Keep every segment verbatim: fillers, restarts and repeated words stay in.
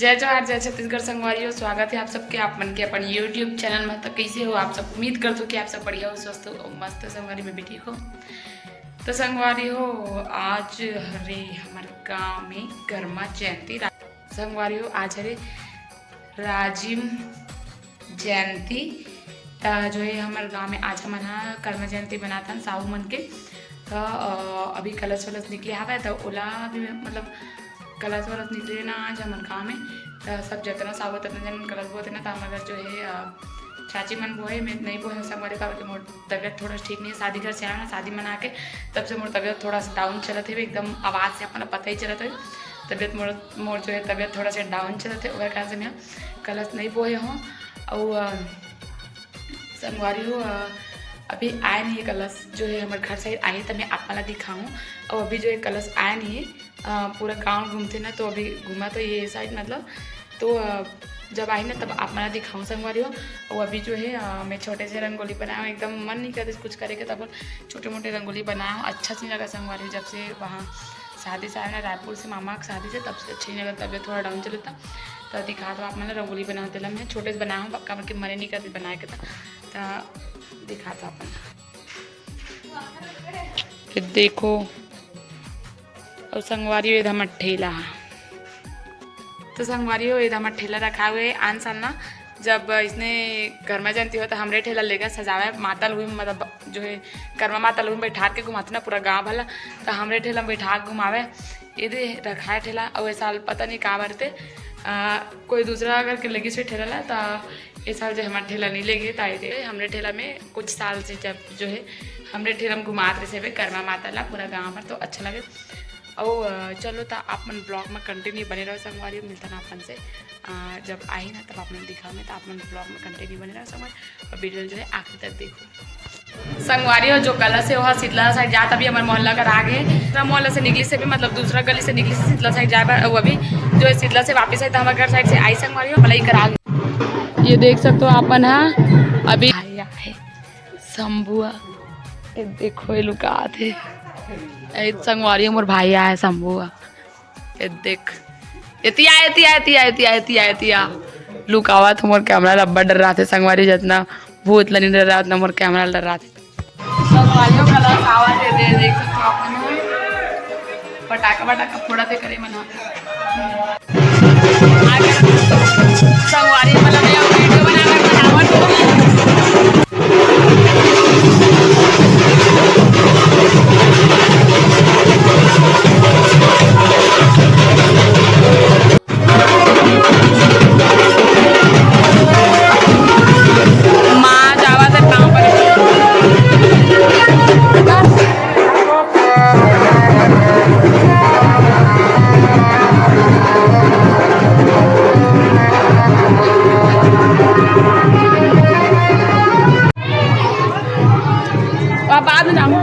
जय जोहार, जय छत्तीसगढ़ संगवारी हो। स्वागत है आप सबके, आप मन के अपन YouTube चैनल में। तो कैसे हो आप सब? उम्मीद करत हो कि आप सब बढ़िया हो, स्वस्थ हो, मस्त हो संगवारी, मैं भी ठीक हो। तो संगवारी हो, आज हरे हमर गांव में कर्मा जयंती रा-, संगवारी हो, आज हरे राजिम जयंती। त जो है हमर गांव में आज हमन ह कर्मा जयंती मनाथन साहू मन के। त अ, अभी कलश वलश निकले हवय, त ओला भी मतलब कलश वलश निकले ना आज हमर गांव में। त सब जतना साहू ततना जन कलश बोथे ना, त हमर घर जो है अ, चाची मन बोहे, मैं नहीं बोहे संगवारी, काबर कि मोर तबीयत थोड़ा ठीक नहीं है। शादी घर से आया ना, शादी मना के तब से मोर तबीयत थोड़ा सा डाउन चलत है, एकदम आवाज़ से अपना पता ही चलत है। तबीयत मोर, मोर जो है तबीयत थोड़ा सा डाउन चलत है, ओकर कारण से मैं कलश नहीं बोहे हूँ। और अ, संगवारी हो, अ, अभी आए नहीं है कलश, जो है हमर घर साइड आए तो मैं आप मन ला दिखाऊँ। और अभी जो है कलश आए नहीं है, अ, पूरा गांव घूमते ना, तो अभी घूमा तो ये साइड मतलब, तो अ, जब आई ना तब आप मन ला दिखाऊँ संगवारी हो। और अभी जो है अ, मैं छोटे से रंगोली बनाया हूँ, एकदम मन नहीं करता कुछ करे के, तब छोटे मोटे रंगोली बनाया हूँ। अच्छा सी लगा संगवारी हो, जब से वहाँ शादी से आया ना रायपुर से, मामा के शादी से, तब से अच्छे नहीं लगा, तबीयत थोड़ा डाउन चलता। तो दिखा दो आप मन ला रंगोली बनाते ला, मैं छोटे से बनाया हूँ, काबर कि मने नहीं करती बनाए के, तो दिखा दो आप मन ला। ये देखो, और संगवारी हो, ये हमर ठेला है। तो संगवारी हो, ये हमर ठेला रखा हुए है। आन साल ना जब इसने कर्मा जयंती हो तो हमरे ठेला लेकर सजावे, माता लुई मतलब जो है कर्मा माता लुई बैठार के घुमाते ना पूरा गांव भला, तो हमरे ठेला में बैठा के घुमावे। ये दे रखा है ठेला, और ये साल पता नहीं कहाँ बरते आ, कोई दूसरा अगर के लगी से ठेला ला, तो ये साल जो हमारे ठेला नहीं लेगे, तो आई दे हमरे ठेला में कुछ साल से जब जो है हमरे ठेला में घुमात रहे से कर्मा माता ला पूरा गांव भर, तो अच्छा लगे। और अ, चलो, तो आप मन ब्लॉग में कंटिन्यू बने रहो संगवारी, मिलता ना अपन से अ, जब आई ना तब आप मन दिखाऊंगे, तो आप मन ब्लॉग में कंटिन्यू बने रहो संगवारी, और वीडियो जो है आखिर तक देखो। संगवारी हो, जो कलश है वो शीतला साइड जात, अभी हमारे मोहल्ला कर आगे, दूसरा मोहल्ला से निकली से भी मतलब दूसरा गली से निकली से शीतला साइड जाए, वो अभी जो है शीतला से वापस आई तो हमारे घर साइड से आई संगवारी हो, भलाई कर आगे। ये देख सकते हो आप मन हा, अभी आया है शंभुआ। ये देखो, ये लुकात है। ए, संगवारी, मोर भाई आया है शंभुआ। ये देख, एतिया, एतिया, एतिया, एतिया, एतिया, एतिया। लुकावा तो मोर कैमरा ला अब्बड़ डर रहा थे संगवारी, जितना भूत ला नहीं डर रहा, उतना मोर कैमरा ला डर रहा थे। संगवारी हो, कलश आवा थे, दे, देख सकते हो आप मन। पटाखा, पटाखा फोड़ा थे करे मन। संगवारी मन, मैं वीडियो बनावत, बनावत हूँ। माँ जावा से पाँव पर। अब बाद में जाऊँ।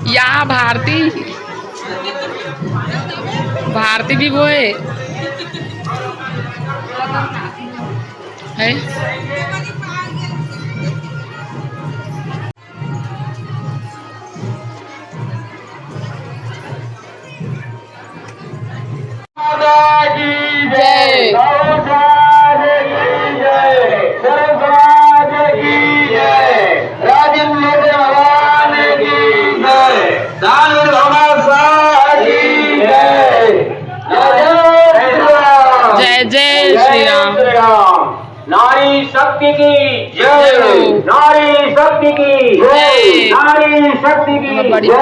यहाँ भारती, भारती भी वो है। है। माता की जय। जय। गौ माता की जय। गौ माता की जय। राजेंद्र भगवान की जय। दानव हमारा की जय। जय जय श्री राम। जय जय श्री राम। नारी शक्ति की जय। जय हो। नारी शक्ति की जय। जय। नारी शक्ति की हमें बड़ी जय।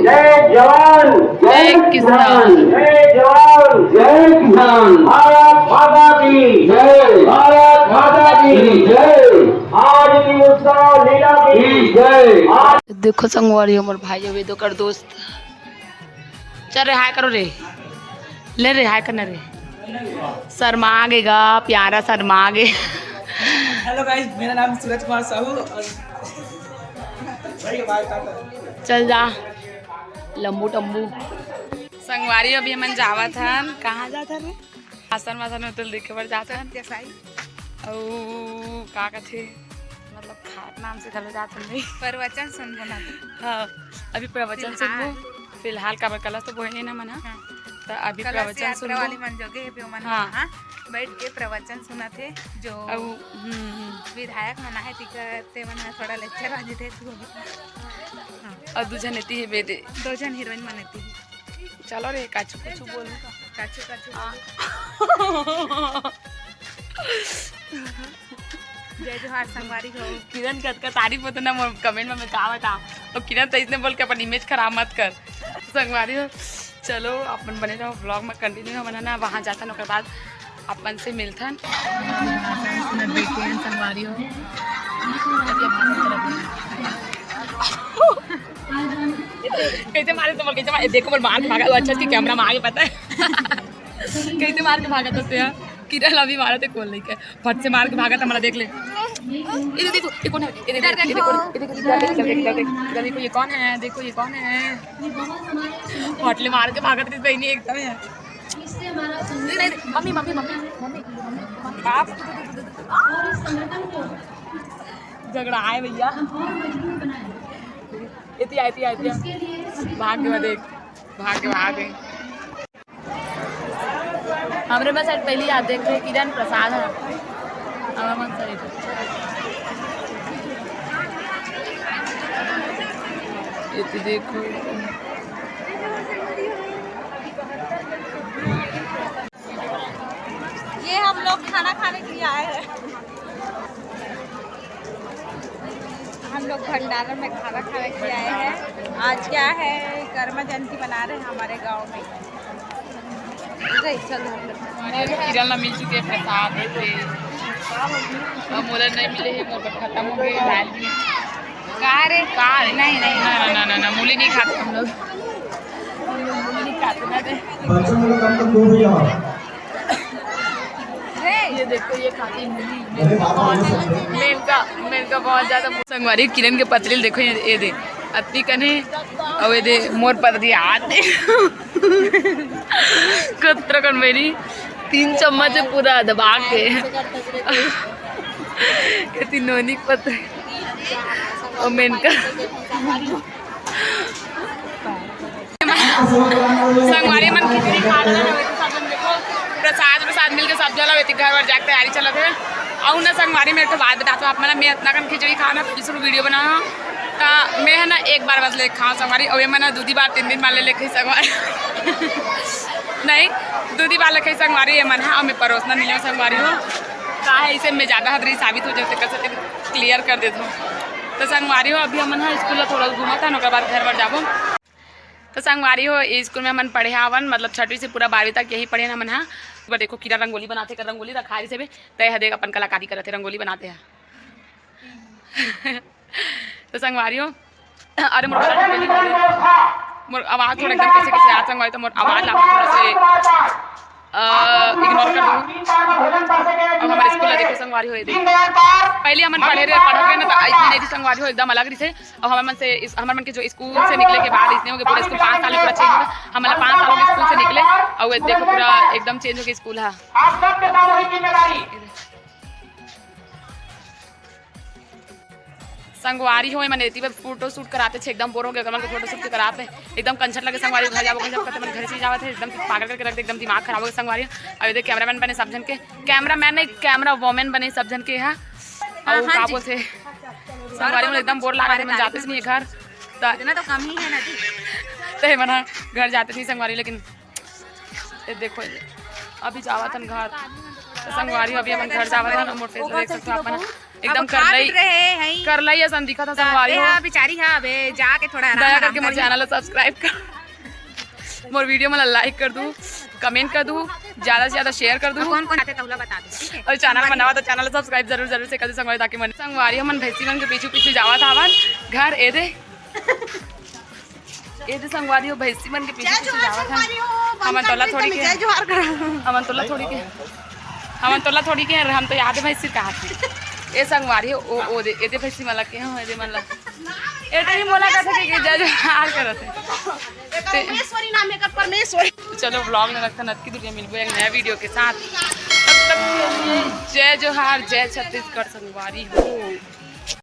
जय जवान, जय जय किसान। किसान। जय जवान, जय किसान। भारत माता की जय। भारत माता की जय। आज की उत्सव लीला की जय। आज देखो संगवारी, हमर भाई अबे तो कर दोस्त। चल रे, हाय करो रे। ले रे, हाय करना रे। शर्मा गे गा, प्यारा शर्मा गे। हेलो गाइस, मेरा नाम सूरज कुमार साहू और चल जा, लंबू टम्बू। संगवारी, अभी हमन जावत हन। कहाँ जात हन रे? आसन वासन में तेल देखे बर जात हन। सत्य साई। अउ का कथे, मतलब खाट नाम से घलो जात हन नहीं। प्रवचन सुनबो ना। हाँ, अभी प्रवचन फिलहाल। सुनबो। फिलहाल काबर कलश तो बोहे नहीं ना मन ह। हाँ। त अभी कलश प्रवचन यात्रा सुनबो। वाली मन जोगे हे, ओमन हाँ। वहाँ बैठ के प्रवचन सुनत हे। जो अउ, हम्म, हम्म। विधायक मन आहे, तिकर ते मन ह थोड़ा lecture आ जथे। हाँ। अउ दू झन एती हे बेदे। दो झन हीरोइन मन एती हे। चलो रे, काचू कुछ बोलू का? काचू, काचू हाँ। बोलू। जय जोहार संगवारी हो। किरण के अतका तारीफ होथे ना, मोर comment में मैं का बताओं। अउ किरण तो इसने बोल के अपन image खराब मत कर। संगवारी हो, चलो अपन बने रहो vlog में, continue हमन ह ना वहाँ जाथन, ओकर बाद अपन से मिलथन। संगवारी हो। कैसे मारे तो बोल, कैसे मारे? देखो, बोल, मार के भागा। वो अच्छा कि camera में आगे पता है। कैसे मार के भागा तो यार, किरण अभी मारा थे कॉल लेके, फट से मार के भागा था, मला देख ले। ये देखो, ये कौन है? ये देखो, इधर ये देखो, देखो। ये देखो, इधर देखो, इधर देखो, इधर देखो, ये कौन है? देखो, ये कौन है? फट ले मार के भागा था बहनी एकदम है। नहीं, नहीं, mummy, mummy, mummy, mummy, mummy, बाप। झगड़ा आए भैया। एती, एती, एती। भाग गए, देख, भाग गए, भाग गए। हमरे मन side पहली आ देख रहे किरण प्रसाद है। हमरे मन side। ये तो देखो। ये हम लोग खाना खाने के लिए आए हैं। हम लोग भंडारा में खाना खाने के लिए आए हैं। आज क्या है, कर्मा जयंती मना रहे हैं हमारे गांव में। उधर ही चल रहे हैं। हमारे अभी किरण ला मिल चुके हैं प्रसाद से। अब मोला नहीं मिले हैं, मोर बर खत्म हो गए दाल भी। का रे? का रे? नहीं, नहीं। ना, ना, ना, ना, ना, मूली नहीं खाते हम लोग। हम लोग मूली नहीं खाते ना रे। बच्चों को कम तो दो भैया। ये देखो, ये खाती मूली। अरे बाबा, ये सब मेनका, मेनका बहुत ज्यादा। संगवारी, किरण के पतरी ल देखो, ये, ये दे, अतनी कने, अउ ये दे, मोर पतरी आत हे। कतरा कन मेरी तीन चम्मच हे पूरा दबा के। ये तीन नोनी के पतरी। अउ मेनका। संगवारी मन खिचड़ी खा रहे हैं, तो सब जन देखो, प्रसाद, प्रसाद मिलके सब जला वेती घर वर जाके तैयारी चलत है। अउ ना संगवारी, मेरे को बात बताता हूँ आप मन, मैं इतना कन खिचड़ी खाना, पूरी शुरू वीडियो बनाना, तो मैं है ना एक बार बस ले खाऊँ संगवारी, और ये मन दूधी बार, तीन दिन बार ले लेके संगवारी। नहीं, दूधी बार लेके संगवारी ये मन है, और मैं परोसना नहीं है संगवारी हो। का है, इसे मैं ज़्यादा हदरी साबित हो जाते, कर सकते, क्लियर कर देता हूँ। तो संगवारी हो, अभी हमन ह स्कूल ला थोड़ा घूमत हन, ओकर बाद घर बर जाबो। तो संगवारी हो, ये स्कूल में हमन पढ़े हावन, मतलब छठवीं से पूरा बारहवीं तक यही पढ़े हमन ह। एक बार देखो, किरण रंगोली बनाथे, कर रंगोली रखा रही से भी, तय ह देख अपन कलाकारी करत हे, रंगोली बनाथे ह। तो संगवारी हो, अरे मोर, मोर आवाज थोड़ा एकदम कैसे कैसे आत संगवारी, तो मोर आवाज ला थोड़ा से अ, इग्नोर कर दो। अब हमारे स्कूल ला देखो संगवारी हो, ये देखो। पहले हमन पढ़े रहे, पढ़त रहे ना, तो इतनी नहीं थी संगवारी हो, एकदम अलग रही से। अब हमारे मन से इस, हमारे मन के जो स्कूल से निकले के बाद इसने हो गए, पूरा स्कूल पाँच साल पूरा चेंज हो गया। हमारा पाँच साल हो गए स्कूल से निकले, और ये देखो पूरा एकदम चेंज हो गया स्कूल है। आप सबके सामूहिक जिम्मेदारी। संगवारी हो, मन एती बर फोटो शूट कराते छे, एकदम बोर हो गया, मन के फोटो शूट के कराते, एकदम कंचन लगे संगवारी, घर जाबो, घर जाबो, करते मन घर से जावत है, एकदम पागल करके रख दे, एकदम दिमाग खराब हो गया संगवारी। अब ये देख, कैमरामैन बने सब जन के, कैमरामैन नहीं, कैमरा वोमैन बने सब जन के, हाँ। हाँ, और हाँ का जी। बोलते, संगवारी मन एकदम बोर लागे, मन जाते नहीं है घर, त इतना तो कम ही है ना जी। तो ये मना घर जाते नहीं संगवारी, लेकिन ये देखो, अभी जावत हन घर। तो संगवारी, अभी हमन घर जावत हन, मोर face देख सकते हो अपन, एकदम अब खा करलई, पी रहे हैं। करलई असन दिखत ह त संगवारी हो। ए हा, बेचारी हा, अबे जाके थोड़ा आराम, दया आराम करके मोर कर। Channel ला subscribe कर, मोर video मन ला like कर दू, comment कर दू, ज्यादा से ज्यादा share कर दू। कौन कौन आते तहुला बता दो, ठीक है? और channel बनावा तो channel ला subscribe जरूर जरूर से कर दू संगवारी, ताकि मन संगवारी हमन भैंसी मन के पीछू पीछू जावत हावन घर। ए दे, ए दे संगवारी हो, भैंसी मन के पीछे जय पीछे जोहार जावत हन। संगवारी हो, हमन तोला थोड़ी के, जय जोहार करो। हमन तोला थोड़ी के, हमन तोला थोड़ी के, हम तो याद है भैंसी कहा थी। ए संगवारी हो, ओ, ओ दे, ए दे भैंसी मन ला के, हाँ, ए दे मन ला। ए तो ही मोला कथे कि जय जोहार करत हे। एकर परमेश्वरी नाम, एकर परमेश्वरी। चलो, vlog में रखथन, अतकी दूर मिलबो एक नया video के साथ। तब तक के लिए जय जोहार, जय छत्तीसगढ़ संगवारी हो।